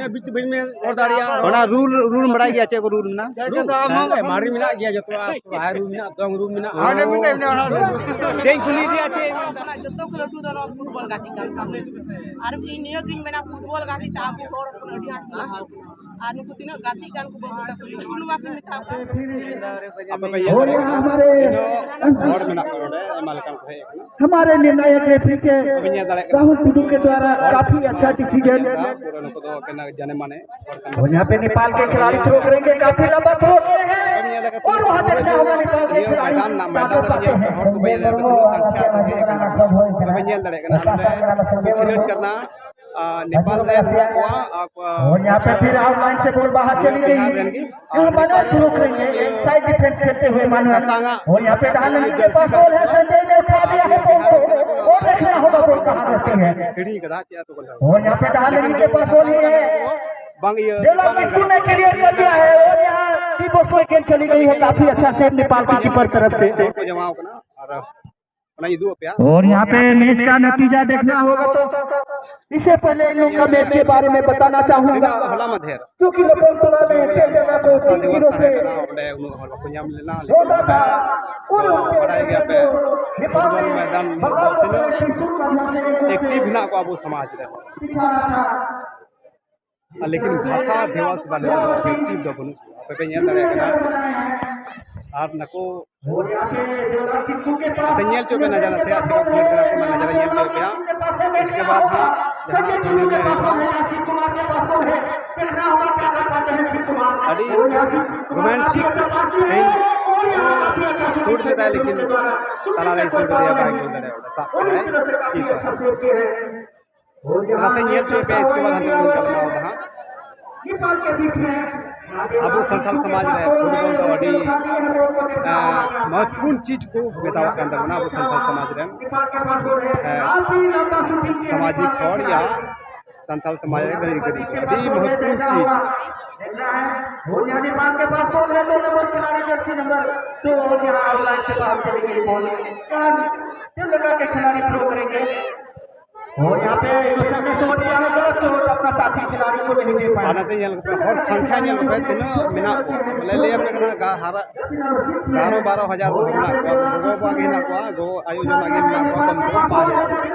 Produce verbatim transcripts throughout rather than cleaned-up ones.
ᱵᱤᱪ ᱵᱟᱹᱧ ᱢᱮᱱ ᱨᱚᱲ ᱫᱟᱲᱮᱭᱟᱜᱼᱟ᱾ ᱚᱱᱟ ᱨᱩ ᱨᱩ ᱵᱟᱲᱟᱭ ᱜᱮᱭᱟ, ᱪᱮᱫ ᱠᱚ ᱨᱩ ᱢᱮᱱᱟᱜᱼᱟ? ᱨᱩ ᱢᱟᱨᱮ ᱢᱮᱱᱟᱜ ᱜᱮᱭᱟ, ᱡᱚᱛᱚᱣᱟᱜ ᱥᱚᱨᱦᱟᱭ ᱨᱩ ᱢᱮᱱᱟᱜᱼᱟ, ᱫᱚᱝ ᱨᱩ ᱢᱮᱱᱟᱜᱼᱟ᱾ ᱪᱮᱫ ᱤᱧ ᱠᱩᱞᱤ ᱤᱫᱤᱭᱟ, ᱪᱮᱫ ᱤᱧ ᱢᱮᱱᱫᱟ? ᱡᱚᱛᱚ ᱠᱷᱚᱱ ᱞᱟᱹᱴᱩ ᱫᱚ ᱱᱚᱣᱟ ᱯᱷᱩᱴᱵᱚᱞ ᱜᱟᱛᱮᱜ ᱠᱟᱱ ᱛᱟᱵᱚᱱᱟ᱾ ᱟᱨ ᱤᱧ ᱱᱤᱭᱟᱹ ᱜᱤᱧ ᱢᱮᱱᱟ, ᱯᱷᱩᱴᱵᱚᱞ ᱜᱟᱛᱮᱜ ᱛᱮ ᱟᱵᱚ ᱦᱚᱲ ᱦᱚᱯᱚᱱ ᱟᱹᱰᱤ ᱟᱸᱴ ᱠᱚ ᱞᱟᱦᱟ ᱟᱠᱟᱱᱟ᱾ ᱟᱨ ᱱᱩᱠᱩ ᱛᱤᱱᱟᱹᱜ ᱜᱟᱛᱮᱜ ᱠᱟᱱ ᱠᱚ ᱵᱟᱹᱵᱩ ᱛᱟᱠᱚ, ᱱᱩᱠᱩ ᱱᱚᱣᱟ ᱠᱚ ᱢᱮᱛᱟ ᱠᱚᱣᱟ᱾ ᱟᱯᱮ ᱯᱮ ᱧᱮᱞ ᱫᱟᱲᱮᱭᱟᱜ ᱠᱟᱱᱟ, ᱛᱤᱱᱟᱹᱜ ᱦᱚᱲ ᱢᱮᱱᱟᱜ ᱠᱚᱣᱟ ᱱᱚᱰᱮ, ᱟᱭᱢᱟ ᱞᱮᱠᱟᱱ ᱠᱚ ᱦᱮᱡ ᱟᱠᱟᱱᱟ᱾ हमारे निर्णायक रेफरी के राहुल टुडू के द्वारा काफी अच्छा डिसीजन। पूरा ᱱᱩᱠᱩ ᱫᱚ ᱟᱯᱮ ᱧᱮᱞ ᱫᱟᱲᱮᱭᱟᱜ ᱠᱟᱱᱟ, ᱯᱩᱨᱟᱹ ᱱᱩᱠᱩ ᱫᱚ ᱟᱯᱮ ᱡᱟᱱᱮ ᱢᱟᱱᱮ ᱦᱚᱲ ᱠᱟᱱᱟ᱾ और यहाँ पे नेपाल के खिलाड़ी थ्रो करेंगे, काफी लंबा थ्रो और वहाँ देखना होगा नेपाल के खिलाड़ी ᱢᱚᱭᱫᱟᱱ ᱨᱮ ᱧᱮᱞ ᱯᱮ, ᱦᱚᱲ ᱠᱚ ᱯᱮ ᱧᱮᱞ ᱯᱮ, ᱛᱤᱱᱟᱹᱜ ᱥᱚᱝᱠᱷᱟ ᱠᱚ ᱦᱮᱡ ᱟᱠᱟᱱᱟ᱾ ᱛᱚᱵᱮ ᱧᱮᱞ ᱫᱟᱲᱮᱭᱟᱜ ᱠᱟᱱᱟ, ᱱᱚᱰᱮ ᱠᱷᱮᱞᱳᱰ ᱠᱟᱱᱟ, ᱟᱨ ᱱᱮᱯᱟᱞ ᱨᱮ ᱢᱮᱱᱟᱜ ᱠᱚᱣᱟ, ᱟᱨ ᱠᱚ ᱚᱨᱩᱱᱟᱪᱚᱞ ᱨᱮᱱ, ᱵᱤᱦᱟᱨ ᱨᱮᱱ ᱜᱮ, ᱟᱨ ᱱᱮᱯᱟᱞ ᱨᱮᱱ ᱫᱚ ᱤᱭᱟᱹ ᱥᱟᱥᱟᱝ ᱟᱜ ᱤᱭᱟᱹ ᱡᱟᱹᱨᱥᱤ ᱠᱟᱱ ᱛᱟᱠᱚᱣᱟ, ᱟᱨ ᱱᱤᱭᱟᱹ ᱵᱤᱦᱟᱨ ᱨᱮᱱ ᱠᱟᱱᱟ ᱠᱚ, ᱟᱨ ᱦᱤᱲᱤᱧ ᱠᱟᱫᱟ ᱪᱮᱫ ᱟᱛᱳ ᱠᱚ ᱞᱟᱹᱭᱟ᱾ ᱞᱮᱠᱤᱱ ᱡᱮ ᱥᱟᱥᱟᱝ ᱠᱟᱱᱟ ᱠᱚ, ᱵᱟᱝ ᱤᱭᱟᱹ ᱱᱮᱯᱟᱞ ᱨᱮᱱ ᱠᱟᱱᱟ ᱠᱚ᱾ ᱠᱷᱮᱞ ᱪᱟᱹᱞᱤ ᱜᱚᱭ ᱦᱮ, ᱠᱟᱯᱷᱤ ᱟᱪᱷᱟ ᱥᱮᱵᱷ ᱱᱮᱯᱟᱞ ᱠᱤ ᱠᱤᱯᱟᱨ ᱛᱚᱨᱚᱯ ᱥᱮ᱾ ᱦᱚᱲ ᱠᱚ ᱡᱟᱢᱟ ᱟᱠᱟᱱᱟ ᱟᱨ ᱚᱱᱟᱧ ᱩᱫᱩᱜ ᱟᱯᱮᱭᱟ᱾ और यहाँ पे मैच का नतीजा देखना होगा तो इससे पहले इन लोग का मैच के बारे में बताना चाहूंगा। ᱛᱤᱱᱟᱹᱜ ᱦᱚᱞᱟ ᱢᱟᱫᱷᱮᱨ क्योंकि ᱱᱚᱵᱚᱞ ᱴᱚᱞᱟ ᱨᱮ ᱪᱮᱫ ᱞᱮᱠᱟ ᱠᱚ ᱵᱷᱟᱥᱟ ᱫᱤᱵᱚᱥ ᱛᱟᱦᱮᱸ ᱠᱟᱱᱟ, ᱚᱸᱰᱮ ᱩᱱᱟᱹᱜ ᱦᱚᱲ ᱵᱟᱠᱚ ᱧᱟᱢ ᱞᱮᱱᱟ, ᱞᱮᱠᱤᱱ ᱱᱚᱰᱮ ᱫᱚ ᱵᱟᱲᱟᱭ ᱜᱮᱭᱟ ᱯᱮ, ᱯᱷᱩᱴᱵᱚᱞ ᱢᱚᱭᱫᱟᱱ ᱫᱚ ᱛᱤᱱᱟᱹᱜ ᱮᱠᱴᱤᱵᱷ ᱦᱮᱱᱟᱜ ᱠᱚᱣᱟ ᱟᱵᱚ ᱥᱚᱢᱟᱡᱽ ᱨᱮ᱾ ᱟᱨ ᱞᱮᱠᱤᱱ ᱵᱷᱟᱥᱟ ᱫᱤᱵᱚᱥ ᱵᱟᱞᱮ ᱫᱚ ᱮᱠᱴᱤᱵᱷ ᱫᱚ ᱵᱟᱹᱱᱩᱜ ᱠᱚᱣᱟ, ᱟᱯᱮ ᱯᱮ ᱧᱮᱞ ᱫᱟᱲᱮᱭᱟᱜ ᱠᱟᱱᱟ᱾ ᱟᱨ ᱱᱟᱠᱚ ᱥᱮ ᱧᱮᱞ ᱦᱚᱪᱚ ᱯᱮ ᱱᱟᱡᱟᱨᱟ ᱥᱮ ᱟᱨ ᱪᱮᱫ ᱠᱚ ᱠᱷᱮᱞᱳᱰ ᱠᱟᱱᱟ ᱠᱚ, ᱚᱱᱟ ᱱᱟᱡᱟᱨᱟ ᱧᱮᱞ ᱦᱚᱪᱚ ᱯᱮᱭᱟ᱾ ᱤᱥᱠᱮ ᱵᱟᱫ ᱦᱟᱸᱜ ᱡᱟᱦᱟᱱᱟᱜ ᱴᱩᱨᱱᱟᱢᱮᱱᱴ ᱦᱩᱭᱩᱜᱼᱟ, ᱟᱹᱰᱤ ᱨᱳᱢᱟᱱᱴᱤᱠ ᱛᱮᱦᱮᱧ ᱥᱩᱴ ᱞᱮᱫᱟᱭ, ᱞᱮᱠᱤᱱ ᱛᱟᱞᱟᱨᱮᱭ ᱥᱩᱴ ᱞᱮᱫᱟ, ᱵᱟᱭ ᱜᱳᱞ ᱫᱟᱲᱮᱭᱟᱫᱟ, ᱥᱟᱵ ᱠᱮᱫᱟᱭ ᱠᱤᱯᱟᱨ᱾ ᱱᱟᱥᱮ ᱧᱮᱞ ᱦᱚᱪᱚᱭ ᱯᱮ, ᱤᱥᱠᱮ ᱵᱟᱫ ᱦᱟᱱᱛᱮ ᱵᱚᱱ ᱜᱟᱞᱢᱟᱨᱟᱣ ᱫᱟ ᱦᱟᱸᱜ᱾ ᱟᱵᱚ ᱥᱟᱱᱛᱟᱲ ᱥᱚᱢᱟᱡᱽ ᱨᱮ ᱯᱷᱩᱴᱵᱚᱞ ᱫᱚ ᱟᱹᱰᱤ, ᱟᱸ, ᱢᱚᱦᱚᱛᱯᱩᱨᱱ ᱪᱤᱡᱽ ᱠᱚ ᱢᱮᱛᱟᱣᱟᱜ ᱠᱟᱱ ᱛᱟᱵᱚᱱᱟ ᱟᱵᱚ ᱥᱟᱱᱛᱟᱲ ᱥᱚᱢᱟᱡᱽ ᱨᱮᱱ᱾ ᱟᱸ, ᱥᱟᱢᱟᱡᱤᱠ ᱦᱚᱲ ᱭᱟ ᱥᱟᱱᱛᱟᱲ ᱥᱚᱢᱟᱡᱽ ᱨᱮ ᱠᱟᱹᱨᱤᱜᱚᱨᱤ ᱠᱚ ᱟᱹᱰᱤ ᱢᱚᱦᱚᱛᱯᱩᱨᱱ ᱪᱤᱡᱽ᱾ और यहाँ पे एक दूसरे में चोट, यहाँ पे चोट, अपना साथी खिलाड़ी को नहीं दे पाए। ᱟᱨ ᱱᱚᱛᱮ ᱧᱮᱞ ᱠᱚᱯᱮ, ᱦᱚᱲ ᱥᱚᱝᱠᱷᱟ ᱧᱮᱞ ᱠᱚᱯᱮ, ᱛᱤᱱᱟᱹᱜ ᱢᱮᱱᱟᱜ ᱠᱚᱣᱟ᱾ ᱵᱚᱞᱮ, ᱞᱟᱹᱭ ᱟᱯᱮ ᱠᱟᱱᱟ, ᱜᱟ-, ᱦᱟᱨᱟ, ᱮᱜᱟᱨᱚ ᱵᱟᱨᱚ ᱦᱟᱡᱟᱨ ᱫᱚ ᱢᱮᱱᱟᱜ ᱠᱚᱣᱟ᱾ ᱜᱚᱜᱚ ᱵᱟᱵᱟ ᱜᱮ ᱦᱮᱱᱟᱜ ᱠᱚᱣᱟ, ᱜᱚᱜᱚ ᱟᱭᱳ ᱡᱚᱱᱟ ᱜᱮ ᱢᱮᱱᱟᱜ ᱠᱚᱣᱟ, ᱠᱚᱢ ᱥᱮ ᱠᱚᱢ ᱯᱟᱸᱪ ᱦᱟᱡᱟᱨ᱾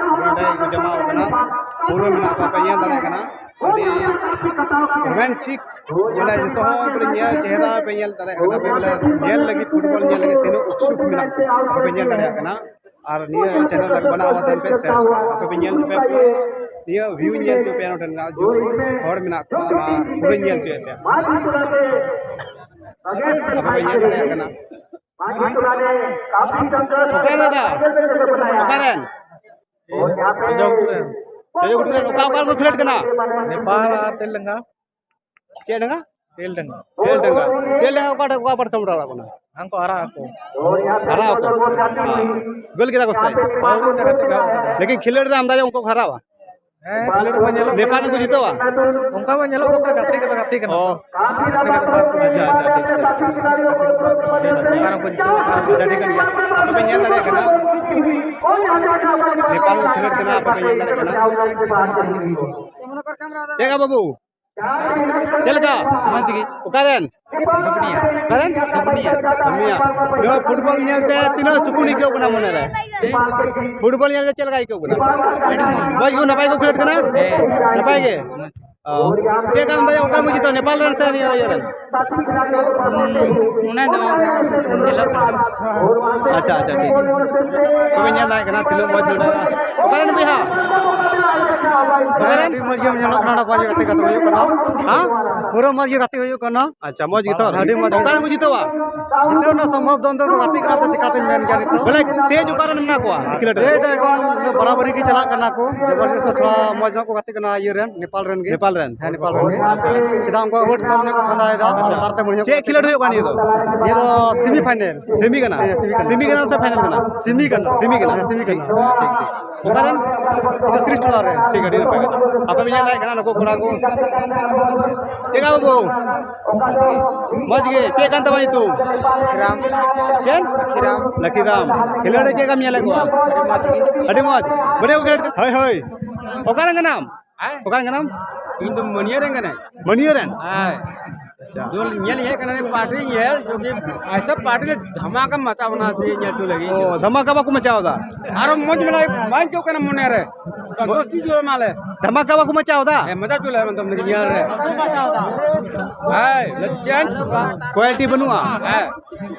ᱱᱚᱰᱮ ᱠᱚ ᱡᱚᱢᱟ ᱟᱠᱟᱱᱟ, ᱯᱩᱨᱟᱹ ᱢᱮᱱᱟᱜ ᱠᱚᱣᱟ, ᱯᱮ ᱧᱮᱞ ᱫᱟᱲᱮᱭᱟᱜ ᱠᱟᱱᱟ᱾ ᱟᱹᱰᱤ ᱨᱳᱢᱟᱱᱴᱤᱠ, ᱵᱚᱞᱮ, ᱡᱚᱛᱚ ᱦᱚᱲ ᱵᱚᱞᱮ ᱧᱮᱞ, ᱪᱮᱦᱨᱟ ᱯᱮ ᱧᱮᱞ ᱫᱟᱲᱮᱭᱟᱜ ᱠᱟᱱᱟ, ᱯᱮ ᱵᱚᱞᱮ ᱧᱮᱞ ᱞᱟᱹᱜᱤᱫ, ᱯᱷᱩᱴᱵᱚᱞ ᱧᱮᱞ ᱞᱟᱹᱜᱤᱫ ᱛᱤᱱᱟᱹᱜ ᱩᱛᱥᱩᱠ ᱢᱮᱱᱟᱜ ᱠᱚᱣᱟ, ᱟᱯᱮ ᱯᱮ ᱧᱮᱞ ᱫᱟᱲᱮᱭᱟᱜ ᱠᱟᱱᱟ᱾ ᱟᱨ ᱱᱤᱭᱟᱹ ᱪᱮᱱᱮᱞ ᱞᱟᱹᱜᱤᱫ ᱵᱮᱱᱟᱣ ᱟᱠᱟᱫᱟ ᱯᱮ, ᱥᱮ ᱟᱯᱮ ᱯᱮ ᱧᱮᱞ ᱦᱚᱪᱚ ᱯᱮ, ᱯᱩᱨᱟᱹ ᱱᱤᱭᱟᱹ ᱵᱷᱤᱭᱩ ᱧᱮᱞ ᱦᱚᱪᱚ ᱯᱮ, ᱱᱚᱰᱮ ᱨᱮᱱᱟᱜ ᱡᱚ ᱦᱚᱲ ᱢᱮᱱᱟᱜ ᱠᱚᱣᱟ, ᱚᱱᱟ ᱯᱩᱨᱟᱹ ᱧᱮᱞ ᱦᱚᱪᱚᱭ ᱯᱮ, ᱟᱯᱮ ᱯᱮ ᱧᱮᱞ ᱫᱟᱲᱮᱭᱟᱜ ᱠᱟᱱᱟ᱾ ᱚᱠᱟᱨᱮ ᱫᱟᱫᱟ? ᱚᱠᱟᱨᱮᱱ? ᱡᱚᱡᱚ ᱜᱷᱩᱴᱩ ᱨᱮᱱ᱾ ᱡᱚᱡᱚ ᱜᱷᱩᱴᱩ ᱨᱮᱱ ᱚᱠᱟ, ᱚᱠᱟ ᱨᱮᱠᱚ ᱠᱷᱮᱞᱳᱰ ᱠᱟᱱᱟ? ᱱᱮᱯᱟᱞ ᱟᱨ ᱛᱮᱞᱮᱝᱜᱟ᱾ ᱪᱮᱫ ᱰᱟᱸᱜᱟ? ᱛᱮᱞ ᱰᱟᱸᱜᱟ᱾ ᱛᱮᱞ ᱰᱟᱸᱜᱟ᱾ ᱛᱮᱞ ᱰᱟᱸᱜᱟ ᱚᱠᱟ ᱴᱷᱮᱱ, ᱚᱠᱟ ᱯᱟᱴᱷ ᱠᱷᱚᱱ ᱩᱰᱟᱣ ᱠᱟᱱᱟ? ᱦᱟᱱᱠᱩ ᱦᱟᱨᱟ ᱟᱠᱚ᱾ ᱦᱟᱨᱟ ᱟᱠᱚ? ᱦᱮᱸ᱾ ᱜᱳᱞ ᱠᱮᱫᱟ ᱠᱚ ᱥᱮ? ᱦᱳᱭ, ᱜᱳᱞ ᱠᱮᱫᱟ ᱠᱚ᱾ ᱞᱮᱠᱤᱱ ᱠᱷᱮᱞᱳᱰ ᱨᱮ ᱟᱢᱫᱟ ᱡᱚᱱ ᱩᱱᱠᱩ ᱠᱚ ᱦᱟᱨᱟᱣᱟ? ᱦᱮᱸ, ᱠᱷᱮᱞᱳᱰ ᱢᱟ ᱧᱮᱞᱚᱜ ᱱᱮᱯᱟᱞ ᱠᱟᱱᱟ᱾ ᱠᱚ ᱡᱤᱛᱟᱹᱣᱟ? ᱚᱱᱠᱟ ᱢᱟ ᱧᱮᱞᱚᱜ ᱠᱟᱱᱟ, ᱜᱟᱛᱮ ᱠᱚᱫᱚ ᱜᱟᱛᱮ ᱠᱟᱱᱟ ᱚ᱾ ᱠᱚ᱾ ᱜᱟᱛᱮ ᱠᱚᱫᱚ ᱵᱟᱝ ᱠᱚ ᱟᱪᱪᱷᱟ, ᱟᱪᱪᱷᱟ, ᱴᱷᱤᱠ, ᱴᱷᱤᱠ᱾ ᱚᱠᱟᱨᱮ ᱠᱚ ᱡᱤᱛᱟᱹᱣ ᱠᱟᱱᱟ᱾ ᱟᱪᱪᱷᱟ, ᱴᱷᱤᱠ ᱠᱟᱱ ᱜᱮᱭᱟ᱾ ᱟᱯᱮ ᱯᱮ ᱧᱮᱞ ᱫᱟᱲᱮᱭᱟᱜ ᱠᱟᱱᱟ? ᱱᱮᱯᱟᱞ ᱠᱚ ᱠᱷᱮᱞᱳᱰ ᱠᱟᱱᱟ, ᱟᱯᱮ ᱯᱮ ᱧᱮᱞ ᱫᱟᱲᱮᱭᱟᱜ ᱠᱟᱱᱟ? ᱪᱮᱫ ᱞᱮᱠᱟ ᱵᱟᱹᱵᱩ? ᱪᱮᱫ ᱞᱮᱠᱟ? ᱢᱚᱡᱽ ᱜᱮ᱾ ᱚᱠᱟᱨᱮᱱ? ᱫᱩᱵᱱᱤᱭᱟ᱾ ᱚᱠᱟᱨᱮᱱ? ᱫᱩᱵᱱᱤᱭᱟ᱾ ᱫᱩᱵᱱᱤᱭᱟ᱾ ᱱᱚᱣᱟ ᱯᱷᱩᱴᱵᱚᱞ ᱧᱮᱞᱛᱮ ᱛᱤᱱᱟᱹᱜ ᱥᱩᱠᱩᱱ ᱟᱹᱭᱠᱟᱹᱣ ᱠᱟᱱᱟ ᱢᱚᱱᱮᱨᱮ? ᱪᱮᱫ? ᱯᱷᱩᱴᱵᱚᱞ ᱧᱮᱞᱛᱮ ᱪᱮᱫ ᱞᱮᱠᱟ ᱟᱹᱭᱠᱟᱹᱣ ᱠᱟᱱᱟ? ᱟᱹᱰᱤ ᱢᱚᱡᱽ᱾ ᱢᱚᱡᱽ ᱜᱮ, ᱱᱟᱯᱟᱭ ᱠᱚ ᱠᱷᱮᱞᱳᱰ ᱠᱟᱱᱟ? ᱦᱮᱸ᱾ ᱱᱟᱯᱟᱭ ᱜᱮ? ᱢᱚᱡᱽ᱾ ᱚ᱾ ᱪᱮᱫ ᱞᱮᱠᱟᱢ ᱫᱟᱲᱮᱭᱟᱜᱼᱟ? ᱚᱠᱟ ᱢᱚᱡᱽ ᱡᱤᱛᱟᱹᱣ, ᱱᱮᱯᱟᱞ ᱨᱮᱱ ᱥᱮ ᱱᱤᱭᱟᱹ ᱤᱭᱟᱹ ᱨᱮᱱ? ᱚᱱᱟ ᱫᱚ ᱧᱮᱞᱚᱜ ᱠᱟᱱᱟ᱾ ᱟᱪᱪᱷᱟ, ᱟᱪᱪᱷᱟ, ᱴᱷᱤᱠ᱾ ᱛᱚᱵᱮ ᱧᱮᱞ ᱫᱟᱲᱮᱭᱟᱜ ᱠᱟᱱᱟ ᱛᱤᱱᱟᱹᱜ ᱢᱚᱡᱽ ᱱᱚᱰᱮ᱾ ᱚᱠᱟᱨᱮᱱ ᱵᱚᱭᱦᱟ? ᱦᱮᱸ, ᱚᱠᱟᱨᱮᱱ? ᱟᱹᱰᱤ ᱢᱚᱡᱽ ᱜᱮᱢ ᱧᱮᱞᱚᱜ ᱠᱟᱱᱟ, ᱱᱟᱯᱟᱭ ᱜᱮ ᱜᱟᱛᱮ ᱠᱟᱛᱮ ᱦᱩᱭᱩᱜ ᱠᱟᱱᱟ᱾ ᱦᱮᱸ? ᱯᱩᱨᱟᱹ ᱢᱚᱡᱽ ᱜᱮ ᱜᱟᱛᱮ ᱦᱩᱭᱩᱜ ᱠᱟᱱᱟ᱾ ᱟᱪᱪᱷᱟ, ᱢᱚᱡᱽ ᱜᱮ ᱛᱚ? ᱟᱹᱰᱤ ᱢᱚᱡᱽ᱾ ᱚᱠᱟᱨᱮᱱ ᱠᱚ ᱡᱤᱛᱟᱹᱣᱟ? ᱡᱤᱛᱟᱹᱣ ᱨᱮᱱᱟᱜ ᱥᱚᱢᱵᱷᱚᱵ ᱫᱚ ᱱᱤᱛᱚᱜ ᱫᱚ ᱜᱟᱛᱮ ᱠᱟᱱᱟ, ᱛᱚ ᱪᱤᱠᱟᱛᱮᱧ ᱢᱮᱱ ᱠᱮᱭᱟ ᱱᱤᱛᱚᱜ? ᱵᱚᱞᱮ, ᱛᱮᱡᱽ ᱚᱠᱟᱨᱮᱱ ᱢᱮᱱᱟᱜ ᱠᱚᱣᱟ ᱠᱷᱮᱞᱳᱰ ᱨᱮ? ᱛᱮᱡᱽ ᱫᱚ ᱮᱠᱷᱚᱱ ᱵᱟᱨᱟᱵᱟᱨᱤ ᱜᱮ ᱪᱟᱞᱟᱜ ᱠᱟᱱᱟ ᱠᱚ, ᱡᱚᱵᱚᱨᱫᱚᱥᱛ ᱛᱷᱚᱲᱟ ᱢᱚᱡᱽ ᱧᱚᱜ ᱠᱚ ᱜᱟᱛᱮ ᱠᱟᱱᱟ ᱤᱭᱟᱹ ᱨᱮᱱ, ᱱᱮᱯᱟᱞ ᱨᱮᱱ ᱜᱮ᱾ ᱱᱮᱯᱟᱞ ᱨᱮᱱ? ᱦᱮᱸ, ᱱᱮᱯᱟᱞ ᱨᱮᱱ ᱜᱮ᱾ ᱟᱪᱪᱷᱟ, ᱟᱪᱪᱷᱟ᱾ ᱪᱮᱫᱟᱜ ᱩᱱᱠᱩᱣᱟᱜ ᱳᱭᱮᱴ ᱠᱚᱢ ᱧᱚᱜ ᱠᱚ ᱯᱷᱟᱸᱫᱟᱭᱮᱫᱟ, ᱟᱪᱪᱷᱟ᱾ ᱞᱟᱛᱟᱨ ᱛᱮ ᱢᱚᱬᱮ ᱦᱚᱲ ᱪᱮᱫ ᱠᱚ ᱠᱷᱮᱞᱳᱰ ᱦᱩᱭᱩᱜ ᱠᱟᱱᱟ ᱱᱤᱭᱟᱹ ᱫᱚ? ᱱᱤᱭᱟᱹ ᱫᱚ ᱥᱮᱢᱤ ᱯᱷᱟᱭᱱᱮᱞ᱾ ᱥᱮᱢᱤ ᱠᱟᱱᱟ? ᱦᱮᱸ, ᱥᱮᱢᱤ ᱠᱟᱱᱟ᱾ ᱥᱮᱢᱤ ᱠᱟᱱᱟ ᱥᱮ ᱯᱷᱟᱭᱱᱮᱞ ᱠᱟᱱᱟ? ᱥᱮᱢᱤ ᱠᱟᱱᱟ᱾ ᱥᱮᱢᱤ ᱠᱟᱱᱟ? ᱦᱮᱸ, ᱥᱮᱢᱤ ᱠᱟᱱᱟ᱾ ᱴᱷᱤᱠ, ᱴᱷᱤᱠ᱾ ᱚᱠᱟᱨᱮᱱ? ᱥᱨᱤᱥᱴ ᱴᱚᱞᱟ ᱨᱮ᱾ ᱴᱷᱤᱠ, ᱟᱹᱰᱤ ᱱᱟᱯᱟᱭ ᱠᱟᱛᱷᱟ᱾ ᱟᱯᱮ ᱯᱮ ᱧᱮᱞ ᱫᱟᱲᱮᱭᱟᱜ ᱠᱟᱱᱟ ᱱᱩᱠᱩ ᱠᱚᱲᱟ ᱠᱚ᱾ ᱪᱮᱫ ᱞᱮᱠᱟ ᱵᱟᱹᱵᱩ? ᱢᱚᱡᱽ ᱜᱮ᱾ ᱪᱮᱫ ᱠᱟᱱ ᱛᱟᱢᱟ ᱧᱩᱛᱩᱢ? ᱠᱷᱤᱨᱟᱢ᱾ ᱪᱮᱫ? ᱠᱷᱤᱨᱟᱢ᱾ ᱞᱟᱹᱠᱤᱨᱟᱢ᱾ ᱠᱷᱮᱞᱳᱰ ᱨᱮ ᱪᱮᱫ ᱞᱮᱠᱟᱢ ᱧᱮᱞᱮᱫ ᱠᱚᱣᱟ? ᱟᱹᱰᱤ ᱢᱚᱡᱽ ᱜᱮ᱾ ᱟᱹᱰᱤ ᱢᱚᱡᱽ᱾ ᱵᱟᱹᱲᱤᱡ ᱠᱚ ᱠᱷᱮᱞᱳᱰ ᱠᱟᱱᱟ᱾ ᱦᱳᱭ, ᱦᱳᱭ᱾ ᱚᱠᱟ ᱨᱮᱱ ᱠᱟᱱᱟᱢ? ᱦᱮᱸ? ᱚᱠᱟ ᱨᱮᱱ ᱠᱟᱱᱟᱢ? ᱤᱧ ᱫᱚ ᱢᱟᱹᱱᱤᱭᱟᱹ ᱨᱮᱱ ᱠᱟᱹᱱᱟᱹᱧ᱾ ᱢᱟᱹᱱᱤᱭᱟᱹ ᱨᱮᱱ? ᱦᱮᱸ᱾ ᱟᱪᱪᱷᱟ᱾ ᱫᱚᱞ ᱧᱮᱞ ᱦᱮᱡ ᱠᱟᱱᱟ, ᱯᱟᱨᱴᱤ ᱧᱮᱞ, ᱡᱩᱫᱤ ᱟᱭᱥᱟ ᱯᱟᱨᱴᱤ ᱨᱮ ᱫᱷᱟᱢᱟᱠᱟ ᱢᱟᱪᱟᱣ ᱵᱚᱱᱟ ᱥᱮ ᱧᱮᱞ ᱦᱚᱪᱚ ᱞᱟᱹᱜᱤᱫ᱾ ᱚ, ᱫᱷᱟᱢᱟᱠᱟ ᱵᱟᱠᱚ ᱢᱟᱪᱟᱣ ᱮᱫᱟ? ᱟᱨᱚ ᱢᱚᱡᱽ ᱢᱮᱱᱟᱜᱼᱟ, ᱵᱟᱝ ᱟᱹᱭᱠᱟᱹᱣ ᱠᱟᱱᱟ ᱢᱚᱱᱮ ᱨᱮ᱾ ᱥᱚᱱᱛᱳᱥ ᱪᱮᱫ ᱡᱳᱨ ᱢᱟᱞᱮ᱾ ᱫᱷᱟᱢᱟᱠᱟ ᱵᱟᱠᱚ ᱢᱟᱪᱟᱣ ᱮᱫᱟ? ᱦᱮᱸ, ᱢᱟᱪᱟᱣ ᱦᱚᱪᱚ ᱞᱮ ᱢᱮᱱᱛᱮ ᱧᱮᱞ ᱨᱮ᱾ ᱦᱮᱸ, ᱪᱮᱧᱡᱽ᱾ ᱠᱚᱣᱟᱞᱤᱴᱤ ᱵᱟᱹᱱᱩᱜᱼᱟ? ᱦᱮᱸ,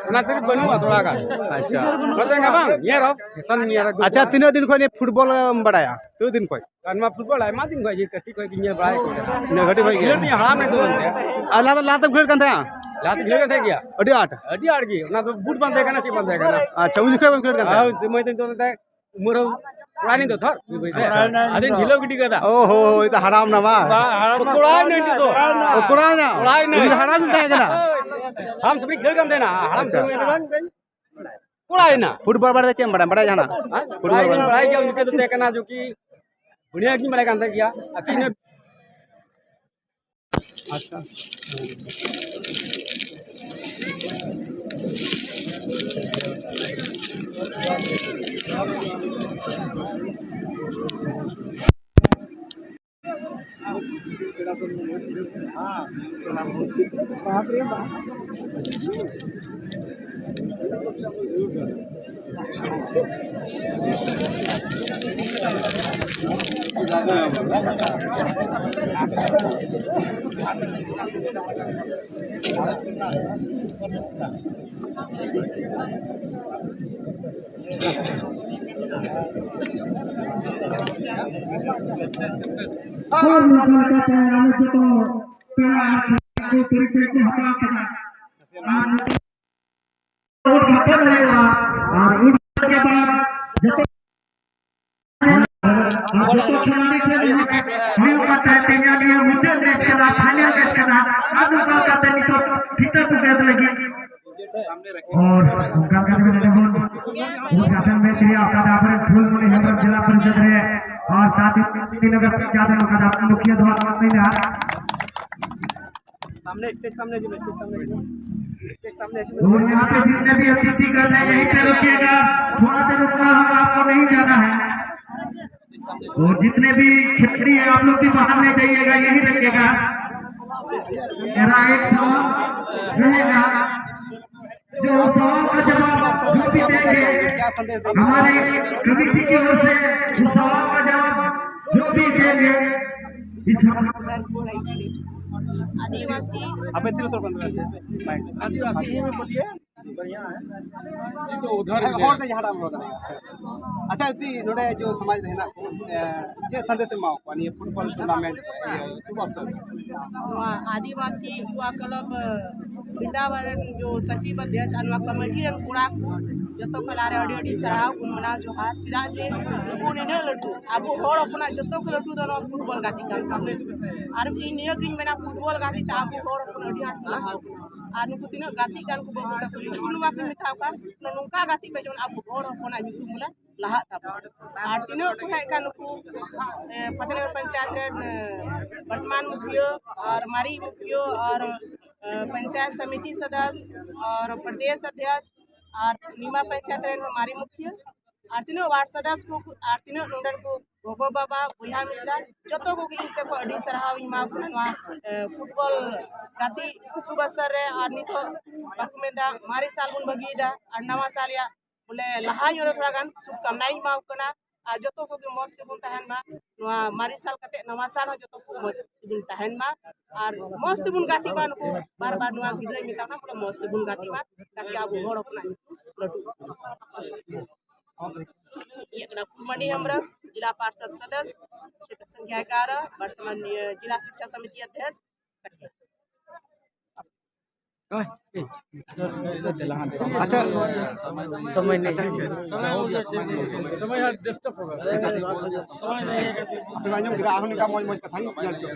ᱚᱱᱟ ᱛᱮᱜᱮ ᱵᱟᱹᱱᱩᱜᱼᱟ ᱛᱷᱚᱲᱟ ᱜᱟᱱ᱾ ᱟᱪᱪᱷᱟ᱾ ᱱᱚᱛᱮ ᱜᱮ ᱵᱟᱝ, ᱧᱮᱞ ᱦᱚᱸ, ᱯᱷᱮᱥᱚᱱ ᱧᱮᱞ ᱟᱹᱜᱩ ᱟᱪᱪᱷᱟ, ᱠᱚᱣᱟ᱾ ᱛᱤᱱᱟᱹᱜ ᱫᱤᱱ ᱠᱷᱚᱱ ᱱᱤᱭᱟᱹ ᱯᱷᱩᱴᱵᱚᱞ ᱮᱢ ᱵᱟᱲᱟᱭᱟ? ᱛᱤᱱᱟᱹᱜ ᱫᱤᱱ ᱠᱷᱚᱱ? ᱟᱨ ᱱᱚᱣᱟ ᱯᱷᱩᱴᱵᱚᱞ ᱟᱭᱢᱟ ᱫᱤᱱ ᱠᱷᱚᱱ ᱜᱮ, ᱠᱟᱹᱴᱤᱡ ᱠᱷᱚᱱ ᱜᱮ ᱧᱮᱞ ᱵᱟᱲᱟᱭ ᱠᱟᱱ ᱛᱟᱦᱮᱱᱟ᱾ ᱤᱱᱟᱹ ᱠᱟᱹᱴᱤᱡ ᱠᱷᱚᱱ ᱜᱮ? ᱠᱷᱮᱞᱳᱰ ᱨᱤᱧ ᱦᱟᱲᱟᱢ ᱮᱱ ᱛᱟᱵᱚᱱ ᱛᱮ᱾ ᱟᱨ ᱞᱟᱦᱟ ᱫᱚ, ᱞᱟᱦᱟ ᱛᱮᱢ ᱠᱷᱮᱞᱳᱰ ᱠᱟᱱ ᱛᱟᱦᱮᱸᱜᱼᱟ? ᱞᱟᱦᱟ ᱛᱮ ᱠᱷᱮᱞᱳᱰ ᱠᱟᱱ ᱛᱟᱦᱮᱸ ᱜᱮᱭᱟ᱾ ᱟᱹᱰᱤ ᱟᱸᱴ? ᱟᱹᱰᱤ ᱟᱸᱴ ᱜᱮ᱾ ᱚᱱᱟ ᱫᱚ ᱵᱩᱴ ᱵᱟᱝ ᱛᱟᱦᱮᱸ ᱠᱟᱱᱟ, ᱪᱮᱫ ᱵᱟᱝ ᱛᱟᱦᱮᱸ ᱠᱟᱱᱟ᱾ ᱟᱪᱪᱷᱟ, ᱩᱱ ᱡᱚᱠᱷᱚᱡ ᱵᱟᱢ ᱠᱷᱮᱞᱳᱰ ᱠᱟᱱ ᱛᱟᱦᱮᱸᱜᱼᱟ? ᱦᱳᱭ, ᱥᱚᱢᱚᱭ ᱫᱚ ᱱᱤᱛᱚᱜ ᱫᱚ ᱩᱢᱮᱨ ᱦᱚᱸ ᱠᱚᱲᱟ ᱱᱤᱧ ᱫᱚ ᱛᱷᱚᱨ, ᱵᱟᱹᱭ ᱵᱟᱹᱭ ᱛᱮ᱾ ᱟᱪᱪᱷᱟ᱾ ᱟᱫᱚᱧ ᱰᱷᱤᱞᱟᱹᱣ ᱜᱤᱰᱤ ᱠᱟᱫᱟ᱾ ᱳ ᱦᱳ, ᱦᱳᱭ, ᱛᱚ ᱦᱟᱲᱟᱢ ᱱᱟᱢᱟ᱾ ᱵᱟ, ᱦᱟᱲᱟᱢ ᱠᱚᱲᱟ ᱱᱟᱹᱧ ᱱᱤᱛᱚᱜ ᱫᱚ᱾ ᱳ, ᱠᱚᱲᱟ ᱱᱟ? ᱠᱚᱲᱟ ᱱᱟᱹᱧ᱾ ᱩᱱᱤ ᱫᱚ ᱦᱟᱲᱟᱢ ᱛᱟᱦᱮᱸ ᱠᱟᱱᱟ? ᱦᱟᱲᱟᱢ ᱥᱚᱸᱜᱮ ᱠᱷᱮᱞ ᱠᱟᱱ ᱛᱟᱦᱮᱱᱟ᱾ ᱦᱟᱲᱟᱢ ᱟᱪᱪᱷᱟ᱾ ᱥᱚᱸᱜᱮ ᱠᱷᱮᱞ ᱠᱟᱱ ᱛᱟᱦᱮᱱᱟ᱾ ᱠᱚᱲᱟᱭᱮᱱᱟ᱾ ᱯᱷᱩᱴᱵᱚᱞ ᱵᱟᱨᱮ ᱛᱮ ᱪᱮᱫ ᱮᱢ ᱵᱟᱲᱟᱭᱟ? ᱵᱟᱲᱟᱭ ᱡᱟᱦᱟᱱᱟᱜ? ᱦᱮᱸ? ᱯᱷᱩᱴᱵᱚᱞ ᱵᱟᱲᱟᱭ ᱵᱟᱨᱮ ᱛᱮ? ᱵᱟᱲᱟᱭ ᱜᱮᱭᱟ, ᱩᱱᱤ ᱫᱚ ᱛᱟᱦᱮᱸ ᱠᱟᱱᱟ ᱡᱚᱠᱤ ᱵᱩᱱᱤᱭᱟᱹᱫᱤᱧ ᱵᱟᱲᱟᱭ ᱠᱟᱱ ᱛᱟᱦᱮᱸ ᱜᱮᱭᱟ᱾ ᱟᱨ ᱛᱤᱱᱟᱹᱜ ᱟᱪᱪᱷᱟ᱾ ᱟᱨ ᱱᱚᱝᱠᱟ ᱞᱮᱠᱟᱛᱮ ᱟᱞᱮ ᱡᱚᱛᱚ ᱯᱮᱲᱟ ᱟᱨ ᱠᱷᱮᱞᱣᱟᱲ ᱠᱚ ᱯᱚᱨᱤᱪᱚᱭ ᱠᱚ ᱦᱟᱛᱟᱣ ᱠᱮᱫᱟ᱾ ᱟᱨ ᱱᱚᱝᱠᱟ ᱵᱷᱳᱴ ᱵᱟᱠᱚ ᱫᱟᱲᱮᱭᱟᱜᱼᱟ᱾ ᱟᱨ ᱩᱱ ᱡᱚᱛᱚ, ᱟᱨ ᱡᱚᱛᱚ ᱠᱷᱮᱞᱟᱲᱤ ᱴᱷᱮᱱ ᱦᱩᱭᱩᱜ ᱠᱟᱱ ᱛᱟᱦᱮᱸ ᱛᱮᱦᱮᱧᱟᱜ ᱱᱤᱭᱟᱹ ᱢᱩᱪᱟᱹᱫ ᱢᱮᱪ ᱠᱟᱱᱟ, ᱯᱷᱟᱭᱱᱮᱞ ᱢᱮᱪ ᱠᱟᱱᱟ᱾ ᱟᱨ ᱱᱚᱝᱠᱟ ᱞᱮᱠᱟᱛᱮ ᱱᱤᱛᱚᱜ ᱯᱷᱤᱛᱟᱹ ᱠᱚ ᱜᱮᱫ ᱞᱟᱹᱜᱤᱫ᱾ ᱟᱨ ᱚᱱᱠᱟ ᱞᱮᱠᱟᱛᱮ ᱱᱚᱰᱮ ᱵᱚᱱ ᱩᱫᱽᱜᱷᱟᱴᱚᱱ ᱢᱮᱪ ᱨᱮᱭᱟᱜ ᱚᱠᱟ ᱫᱚ ᱟᱵᱚᱨᱮᱱ ᱯᱷᱩᱞᱢᱚᱱᱤ ᱦᱮᱢᱵᱨᱚᱢ ᱡᱮᱞᱟ ᱯᱚᱨᱤᱥᱚᱫ ᱨᱮ ᱟᱨ ᱥᱟᱛ ᱛᱤᱱ ᱱᱚᱢᱵᱚᱨ ᱪᱟᱸᱫ ᱚᱠᱟ ᱫᱚ ᱢᱩᱠᱷᱤᱭᱟᱹ ᱫᱚ ᱦᱟᱸᱜ ᱢᱮᱱᱟᱜᱼᱟ᱾ सामने, stage सामने जी, stage सामने जी। Stage सामने जी। और यहाँ पे जितने भी अतिथिगण हैं, यहीं पे रुकिएगा, थोड़ा देर रुकना होगा, आपको नहीं जाना है। और जितने भी खिलाड़ी हैं, आप लोग भी बाहर नहीं जाइएगा, यहीं रहिएगा। मेरा एक सवाल रहेगा, जो सवाल का जवाब जो भी देंगे, हमारे कमेटी की ओर से उस सवाल का जवाब जो भी देंगे, इस आदिवासी ᱟᱯᱮ ᱛᱤᱱᱟᱹᱜ ᱩᱛᱟᱹᱨ ᱵᱚᱱ ᱫᱟᱲᱮᱭᱟᱜᱼᱟ? ᱢᱟᱭᱤᱠ᱾ ᱟᱹᱫᱤᱵᱟᱹᱥᱤ ᱦᱤ ᱢᱮ ᱵᱚᱞᱤᱭᱮ, ᱵᱟᱲᱤᱭᱟ ᱦᱮ᱾ ᱦᱚᱲ ᱛᱮ ᱡᱟᱦᱟᱸᱴᱟᱜ ᱮᱢ ᱨᱚᱲ ᱫᱟᱲᱮᱭᱟᱜᱼᱟ᱾ ᱟᱪᱪᱷᱟ, ᱫᱤ, ᱱᱚᱰᱮ ᱡᱚ ᱥᱚᱢᱟᱡᱽ ᱨᱮ ᱦᱮᱱᱟᱜ ᱠᱚ, ᱮ, ᱪᱮᱫ ᱥᱟᱸᱫᱮᱥ ᱮᱢ ᱮᱢᱟ ᱠᱚᱣᱟ ᱱᱤᱭᱟᱹ ᱯᱷᱩᱴᱵᱚᱞ ᱴᱩᱨᱱᱟᱢᱮᱱᱴ, ᱤᱭᱟᱹ, ᱥᱩᱵᱷ ᱚᱵᱥᱚᱨ ᱨᱮ? ᱱᱚᱣᱟ ᱟᱹᱫᱤᱵᱟᱹᱥᱤ ᱭᱩᱵᱟ ᱠᱞᱟᱵᱽ ᱵᱤᱨᱫᱟᱵᱟᱱ ᱨᱮᱱ ᱡᱚ ᱥᱚᱪᱤᱵᱽ ᱚᱫᱷᱭᱚᱠᱥ ᱟᱨ ᱱᱚᱣᱟ ᱠᱚᱢᱤᱴᱤ ᱨᱮᱱ ᱠᱚᱲᱟ ᱠᱚ ᱡᱚᱛᱚ ᱠᱚ ᱞᱟᱦᱟᱨᱮ ᱟᱹᱰᱤ ᱟᱹᱰᱤ ᱥᱟᱨᱦᱟᱣ ᱠᱚ ᱢᱟᱱᱟᱣ ᱡᱚᱦᱟᱨ, ᱪᱮᱫᱟᱜ ᱡᱮ ᱱᱩᱠᱩ ᱱᱤᱱᱟᱹᱜ ᱞᱟᱹᱴᱩ, ᱟᱵᱚ ᱦᱚᱲ ᱦᱚᱯᱚᱱᱟᱜ ᱡᱚᱛᱚ ᱠᱷᱚᱱ ᱞᱟᱹᱴᱩ ᱫᱚ ᱱᱚᱣᱟ ᱯᱷᱩᱴᱵᱚᱞ ᱜᱟᱛᱮ ᱠᱟᱱ ᱛᱟᱵᱚᱱᱟ᱾ ᱟᱨ ᱤᱧ ᱱᱤᱭᱟᱹ ᱜᱤᱧ ᱢᱮᱱᱟ, ᱯᱷᱩᱴᱵᱚᱞ ᱜᱟᱛᱮ ᱛᱮ ᱟᱵᱚ ᱦᱚᱲ ᱦᱚᱯᱚᱱ ᱟᱹᱰᱤ ᱟᱸᱴ ᱠᱚ ᱞᱟᱦᱟᱣ ᱠᱟᱱᱟ᱾ ᱟᱨ ᱱᱩᱠᱩ ᱛᱤᱱᱟᱹᱜ ᱜᱟᱛᱮ ᱠᱟᱱ ᱠᱚ ᱵᱟᱹᱵᱩ ᱛᱟᱠᱚ, ᱤᱧ ᱱᱚᱣᱟ ᱠᱚᱧ ᱢᱮᱛᱟ ᱠᱚᱣᱟ, ᱱᱚᱝᱠᱟ ᱜᱟᱛᱮ ᱯᱮ ᱡᱮᱢᱚᱱ ᱟᱵᱚ ᱦᱚᱲ ᱦᱚᱯᱚᱱᱟᱜ ᱧᱩᱛᱩᱢ ᱵᱚᱞᱮ ᱞᱟᱦᱟᱜ ᱛᱟᱵᱚᱱᱟ᱾ ᱟᱨ ᱛᱤᱱᱟᱹᱜ ᱠᱚ ᱦᱮᱡ ᱠᱟᱱ ᱱᱩᱠᱩ, ᱮ, ᱯᱷᱟᱛᱮᱱᱜᱚᱲ ᱯᱚᱧᱪᱟᱭᱮᱛ ᱨᱮᱱ, ᱮ, ᱵᱚᱨᱛᱚᱢᱟᱱ ᱢᱩᱠᱷᱤᱭᱟᱹ ᱟᱨ ᱢᱟᱨᱮ ᱢᱩᱠᱷᱤᱭᱟᱹ ᱟᱨ, ᱮ, ᱯᱚᱧᱪᱟᱭᱮᱛ ᱥᱚᱢᱤᱛᱤ ᱥᱚᱫᱚᱥ ᱟᱨ ᱯᱨᱚᱫᱮᱥ ᱚᱫᱷᱭᱚᱠᱥ ᱟᱨ ᱱᱤᱢᱟ ᱯᱚᱧᱪᱟᱭᱮᱛ ᱨᱮᱱ ᱦᱚᱸ ᱢᱟᱨᱮ ᱢᱩᱠᱷᱤᱭᱟᱹ ᱟᱨ ᱛᱤᱱᱟᱹᱜ ᱣᱟᱨᱰ ᱥᱚᱫᱚᱥ ᱠᱚ ᱟᱨ ᱛᱤᱱᱟᱹᱜ ᱱᱚᱰᱮᱱ ᱠᱚ ᱜᱚᱜᱚ ᱵᱟᱵᱟ ᱵᱚᱭᱦᱟ ᱢᱤᱥᱨᱟ ᱡᱚᱛᱚ ᱠᱚᱜᱮ ᱤᱧ ᱥᱮᱫ ᱠᱷᱚᱱ ᱟᱹᱰᱤ ᱥᱟᱨᱦᱟᱣ ᱤᱧ ᱮᱢᱟ ᱠᱚ ᱠᱟᱱᱟ᱾ ᱱᱚᱣᱟ, ᱮ, ᱯᱷᱩᱴᱵᱚᱞ ᱜᱟᱛᱮᱜ ᱥᱩᱵ ᱚᱵᱥᱚᱨ ᱨᱮ ᱟᱨ ᱱᱤᱛᱚᱜ ᱵᱟᱠᱚ ᱢᱮᱱᱫᱟ ᱢᱟᱨᱮ ᱥᱟᱞ ᱵᱚᱱ ᱵᱟᱹᱜᱤᱭᱮᱫᱟ ᱟᱨ ᱱᱟᱣᱟ ᱥᱟᱞ ᱨᱮᱭᱟᱜ ᱵᱚᱞᱮ ᱞᱟᱦᱟ ᱧᱚᱜ ᱨᱮ ᱛᱷᱚᱲᱟ ᱜᱟᱱ ᱥᱩᱵᱷ ᱠᱟᱢᱱᱟᱧ ᱮᱢᱟ ᱠᱚ ᱠᱟᱱᱟ᱾ ᱟᱨ ᱡᱚᱛᱚ ᱠᱚᱜᱮ ᱢᱚᱸᱡᱽ ᱛᱮᱵᱚᱱ ᱛᱟᱦᱮᱱ ᱢᱟ, ᱱᱚᱣᱟ ᱢᱟᱨᱮ ᱥᱟᱞ ᱠᱟᱛᱮ ᱱᱟᱣᱟ ᱥᱟᱞ ᱦᱚᱸ ᱡᱚᱛᱚ ᱠᱚ ᱢᱚᱸᱡᱽ ᱛᱮᱵᱚᱱ ᱛᱟᱦᱮᱱ ᱢᱟ᱾ ᱟᱨ ᱢᱚᱸᱡᱽ ᱛᱮᱵᱚᱱ ᱜᱟᱛᱮᱜ ᱢᱟ, ᱱᱩᱠᱩ ᱵᱟᱨ ᱵᱟᱨ ᱱᱚᱣᱟ ᱜᱤᱫᱽᱨᱟᱹᱧ ᱢᱮᱛᱟ ᱠᱚ ᱠᱟᱱᱟ, ᱵᱚᱞᱮ ᱢᱚᱸᱡᱽ ᱛᱮᱵᱚᱱ ᱜᱟᱛᱮᱜ ᱢᱟ, ᱛᱟᱠᱤ ᱟᱵᱚ ᱦᱚᱲ ᱦᱚᱯᱚᱱᱟᱜ ᱧᱩᱛᱩᱢ ᱞᱟᱹᱴᱩᱜ᱾ ᱤᱧᱟᱹᱜ ᱠᱟᱱᱟ ᱯᱷᱩᱞᱢᱚᱱᱤ ᱦᱮᱢᱵᱨᱚᱢ, ᱡᱮᱞᱟ ᱯᱟᱨᱥᱚᱫ ᱥᱚᱫᱚᱥ, ᱠᱷᱮᱛᱨᱚ ᱥᱚᱝᱠᱷᱟ ᱮᱜᱟᱨᱚ, ᱵᱚᱨᱛᱚᱢᱟᱱ ᱱᱤᱭᱟᱹ ᱡᱮᱞᱟ ᱥᱤᱠᱪᱷᱟ ᱥᱚᱢᱤᱛᱤ ᱚᱫᱷᱭᱚᱠᱥ᱾ ᱟᱪᱪᱷᱟ, ᱥᱚᱢᱚᱭ ᱱᱮᱭ᱾ ᱥᱚᱢᱚᱭ ᱦᱟᱸᱜ ᱰᱤᱥᱴᱟᱨᱵ ᱦᱳᱜᱟ᱾ ᱟᱯᱮ ᱟᱸᱡᱚᱢ ᱠᱮᱫᱟ, ᱟᱨᱦᱚᱸ ᱱᱚᱝᱠᱟ ᱢᱚᱡᱽ ᱢᱚᱡᱽ ᱠᱟᱛᱷᱟ ᱧᱮᱞ ᱦᱚᱪᱚ᱾